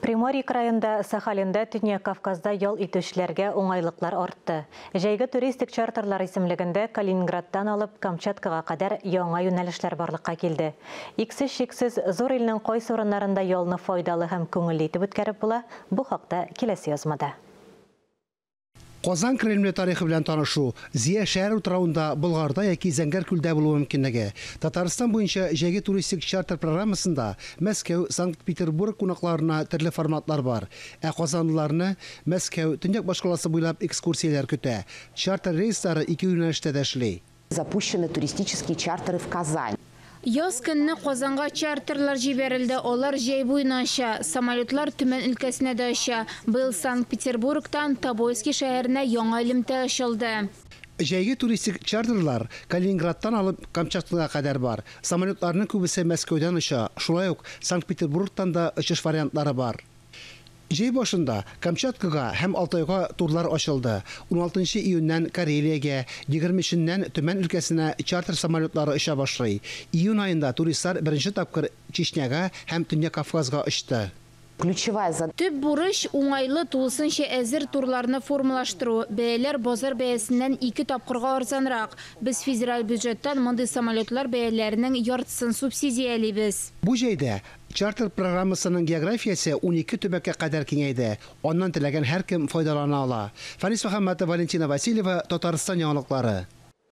Приморье краенда, Сахалинда, Төньяк Кавказда ял итүчеләргә уңайлыклар артты. Җәйге туристик чартерлар исемлегендә Калининградтан алып Камчаткага кадәр яңа юнәлешләр барлыкка килде. Иксез-чиксез зур илнең кайсы урыннарында ялны файдалы һәм күңелле итеп үткәреп була, бу хакта киләсе язмада. Казан Кремле тарихы белән танышу, Зөя шәһәр утравында, Болгарда яки Зәңгәр күлдә булу мөмкинлеге. Татарстан буенча җәйге туристик чартер программасында Мәскәү, Санкт-Петербург кунакларына төрле форматлар бар. Ә казанлыларны Мәскәү, төньяк башкаласы буйлап экскурсияләр көтә. Чартер рейслары ике юнәлештә дә эшли. Запущены туристические чартеры в Казань. Яз көнне Казанга чартерлар җибәрелде, алар җәй буена оча. Самолетлар Төмән өлкәсенә дә оча. Быел Санкт-Петербургтан Тобольски шәһәренә яңа элемтә ачылды. Җәйге туристик чартерлар Калининградтан алып Камчаткага кадәр бар. Самолетларның күбесе Мәскәүдән оча, шулай ук Санкт-Петербургтан да очыш вариантлары бар. Җәй башында Камчаткага һәм Алтайга турлар ачылды. 16 июньнән Карелиягә, 23-ннән Төмән өлкәсенә чартер самолетлары оча башлый. Июнь аенда туристлар беренче тапкыр Чечняга һәм Төньяк Кавказга очты. Ключевая задача. Төп бурыч, уңайлы, тулысынча әзер турларны формалаштыру. Бәяләр базар бәясеннән ике тапкырга арзанрак. Без федераль бюджеттан мондый самолетлар бәяләренең яртысын субсидиялибез. Бу җәйдә чартер программасының географиясе 12 төбәккә кадәр киңәйде. Аннан теләгән һәркем файдалана ала. Фанис Мөхәммәтов, Валентина Васильева, Татарстан яңалыклары.